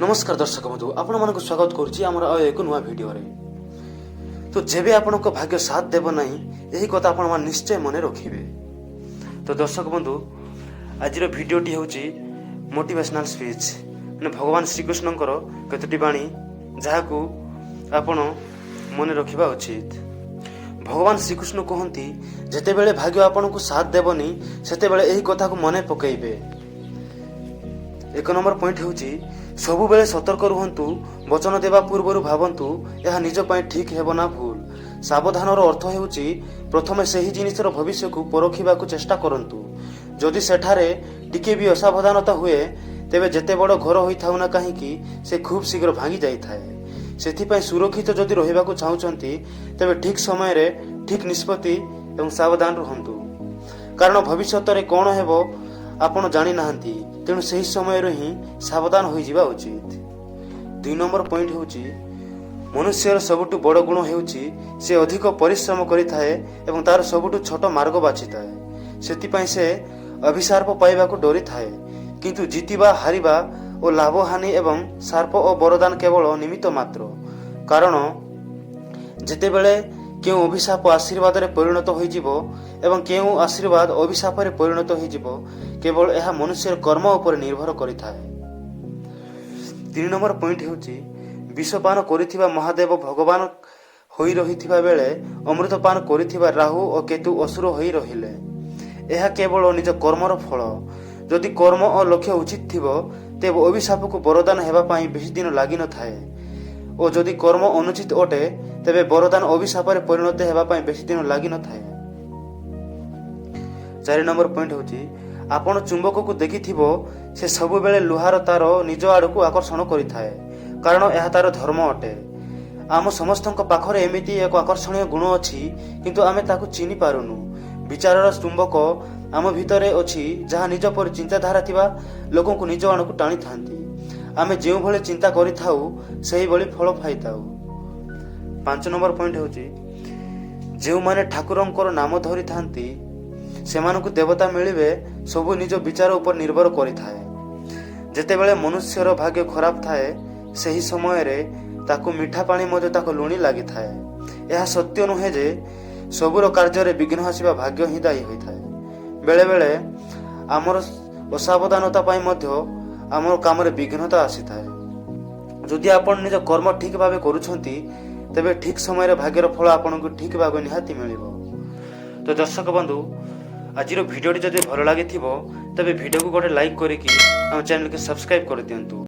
ନମସ୍କାର ଦର୍ଶକ ବନ୍ଧୁ, ଆପଣମାନଙ୍କୁ ସ୍ୱାଗତ କରୁଛି ଆମର ଆଉ ଏକ ନୂଆ ଭିଡ଼ିଓରେ। ତ ଯେବେ ଆପଣଙ୍କ ଭାଗ୍ୟ ସାଥ ଦେବ ନାହିଁ, ଏହି କଥା ଆପଣମାନେ ନିଶ୍ଚୟ ମନେ ରଖିବେ। ତ ଦର୍ଶକ ବନ୍ଧୁ, ଆଜିର ଭିଡ଼ିଓଟି ହେଉଛି ମୋଟିଭେସନାଲ ସ୍ପିଚ୍, ମାନେ ଭଗବାନ ଶ୍ରୀକୃଷ୍ଣଙ୍କର କେତୋଟି ବାଣୀ ଯାହାକୁ ଆପଣ ମନେ ରଖିବା ଉଚିତ। ଭଗବାନ ଶ୍ରୀକୃଷ୍ଣ କୁହନ୍ତି, ଯେତେବେଳେ ଭାଗ୍ୟ ଆପଣଙ୍କୁ ସାଥ ଦେବନି, ସେତେବେଳେ ଏହି କଥାକୁ ମନେ ପକାଇବେ। 1 ନମ୍ବର ପଏଣ୍ଟ ହେଉଛି, ସବୁବେଳେ ସତର୍କ ରୁହନ୍ତୁ। ବଚନ ଦେବା ପୂର୍ବରୁ ଭାବନ୍ତୁ, ଏହା ନିଜ ପାଇଁ ଠିକ୍ ହେବ ନା ଭୁଲ। ସାବଧାନର ଅର୍ଥ ହେଉଛି, ପ୍ରଥମେ ସେହି ଜିନିଷର ଭବିଷ୍ୟକୁ ପରଖିବାକୁ ଚେଷ୍ଟା କରନ୍ତୁ। ଯଦି ସେଠାରେ ଟିକେ ବି ଅସାବଧାନତା ହୁଏ, ତେବେ ଯେତେ ବଡ଼ ଘର ହୋଇଥାଉ ନା କାହିଁକି, ସେ ଖୁବ୍ ଶୀଘ୍ର ଭାଙ୍ଗି ଯାଇଥାଏ। ସେଥିପାଇଁ ସୁରକ୍ଷିତ ଯଦି ରହିବାକୁ ଚାହୁଁଛନ୍ତି, ତେବେ ଠିକ୍ ସମୟରେ ଠିକ୍ ନିଷ୍ପତ୍ତି ଏବଂ ସାବଧାନ ରୁହନ୍ତୁ। କାରଣ ଭବିଷ୍ୟତରେ କ'ଣ ହେବ ଆପଣ ଜାଣିନାହାନ୍ତି। ତେଣୁ ସେହି ସମୟରେ ହିଁ ସାବଧାନ ହୋଇଯିବା ଉଚିତ। 2 ନମ୍ବର ପଏଣ୍ଟ ହେଉଛି, ମନୁଷ୍ୟର ସବୁଠୁ ବଡ଼ ଗୁଣ ହେଉଛି, ସେ ଅଧିକ ପରିଶ୍ରମ କରିଥାଏ ଏବଂ ତାର ସବୁଠୁ ଛୋଟ ମାର୍ଗ ବାଛିଥାଏ। ସେଥିପାଇଁ ସେ ଅଭିଶାପ ପାଇବାକୁ ଡରିଥାଏ। କିନ୍ତୁ ଜିତିବା, ହାରିବା ଓ ଲାଭ ହାନି ଏବଂ ଶାପ ଓ ବରଦାନ କେବଳ ନିମିତ୍ତ ମାତ୍ର। କାରଣ ଯେତେବେଳେ କେଉଁ ଅଭିଶାପ ଆଶୀର୍ବାଦରେ ପରିଣତ ହୋଇଯିବ ଏବଂ କେଉଁ ଆଶୀର୍ବାଦ ଅଭିଶାପରେ ପରିଣତ ହୋଇଯିବ, କେବଳ ଏହା ମନୁଷ୍ୟର କର୍ମ ଉପରେ ନିର୍ଭର କରିଥାଏ। 3 ନମ୍ବର ପଏଣ୍ଟ ହେଉଛି, ବିଷପାନ କରିଥିବା ମହାଦେବ ଭଗବାନ ହୋଇ ରହିଥିବା ବେଳେ ଅମୃତପାନ କରିଥିବା ରାହୁ ଓ କେତୁ ଅସୁର ହୋଇ ରହିଲେ। ଏହା କେବଳ ନିଜ କର୍ମର ଫଳ। ଯଦି କର୍ମ ଓ ଲକ୍ଷ୍ୟ ଉଚିତ ଥିବ, ତେବେ ଅଭିଶାପକୁ ବରଦାନ ହେବା ପାଇଁ ବେଶୀ ଦିନ ଲାଗିନଥାଏ ଓ ଯଦି କର୍ମ ଅନୁଚିତ ଅଟେ, ତେବେ ବରଦାନ ଅଭିଶାପରେ ପରିଣତ ହେବା ପାଇଁ ବେଶୀ ଦିନ ଲାଗିନଥାଏ। 4 ନମ୍ବର ପଏଣ୍ଟ ହେଉଛି, ଆପଣ ଚୁମ୍ବକକୁ ଦେଖିଥିବ, ସେ ସବୁବେଳେ ଲୁହାର ତାର ନିଜ ଆଡ଼କୁ ଆକର୍ଷଣ କରିଥାଏ, କାରଣ ଏହା ତାର ଧର୍ମ ଅଟେ। ଆମ ସମସ୍ତଙ୍କ ପାଖରେ ଏମିତି ଏକ ଆକର୍ଷଣୀୟ ଗୁଣ ଅଛି, କିନ୍ତୁ ଆମେ ତାକୁ ଚିହ୍ନି ପାରୁନୁ। ବିଚାରର ଚୁମ୍ବକ ଆମ ଭିତରେ ଅଛି, ଯାହା ନିଜ ପରି ଚିନ୍ତାଧାରା ଥିବା ଲୋକଙ୍କୁ ନିଜ ଆଡ଼କୁ ଟାଣିଥାନ୍ତି। ଆମେ ଯେଉଁଭଳି ଚିନ୍ତା କରିଥାଉ, ସେହିଭଳି ଫଳ ପାଇଥାଉ। 5 ନମ୍ବର ପଏଣ୍ଟ ହେଉଛି, ଯେଉଁମାନେ ଠାକୁରଙ୍କର ନାମ ଧରିଥାନ୍ତି, ସେମାନଙ୍କୁ ଦେବତା ମିଳିବେ। ସବୁ ନିଜ ବିଚାର ଉପରେ ନିର୍ଭର କରିଥାଏ। ଯେତେବେଳେ ମନୁଷ୍ୟର ଭାଗ୍ୟ ଖରାପ ଥାଏ, ସେହି ସମୟରେ ତାକୁ ମିଠା ପାଣି ମଧ୍ୟ ତାକୁ ଲୁଣି ଲାଗିଥାଏ। ଏହା ସତ୍ୟ ନୁହେଁ ଯେ ସବୁର କାର୍ଯ୍ୟରେ ବିଘ୍ନ ଆସିବା ଭାଗ୍ୟ ହିଁ ଦାୟୀ ହୋଇଥାଏ। ବେଳେବେଳେ ଆମର ଅସାବଧାନତା ପାଇଁ ମଧ୍ୟ ଆମର କାମରେ ବିଘ୍ନତା ଆସିଥାଏ। ଯଦି ଆପଣ ନିଜ କର୍ମ ଠିକ୍ ଭାବେ କରୁଛନ୍ତି, ତେବେ ଠିକ୍ ସମୟରେ ଭାଗ୍ୟର ଫଳ ଆପଣଙ୍କୁ ଠିକ୍ ଭାବେ ନିହାତି ମିଳିବ। ତ ଦର୍ଶକ ବନ୍ଧୁ, ଆଜିର ଭିଡ଼ିଓଟି ଯଦି ଭଲ ଲାଗିଥିବ, ତେବେ ଭିଡ଼ିଓକୁ ଗୋଟେ ଲାଇକ୍ କରିକି ଆମ ଚ୍ୟାନେଲକୁ ସବସ୍କ୍ରାଇବ୍ କରିଦିଅନ୍ତୁ।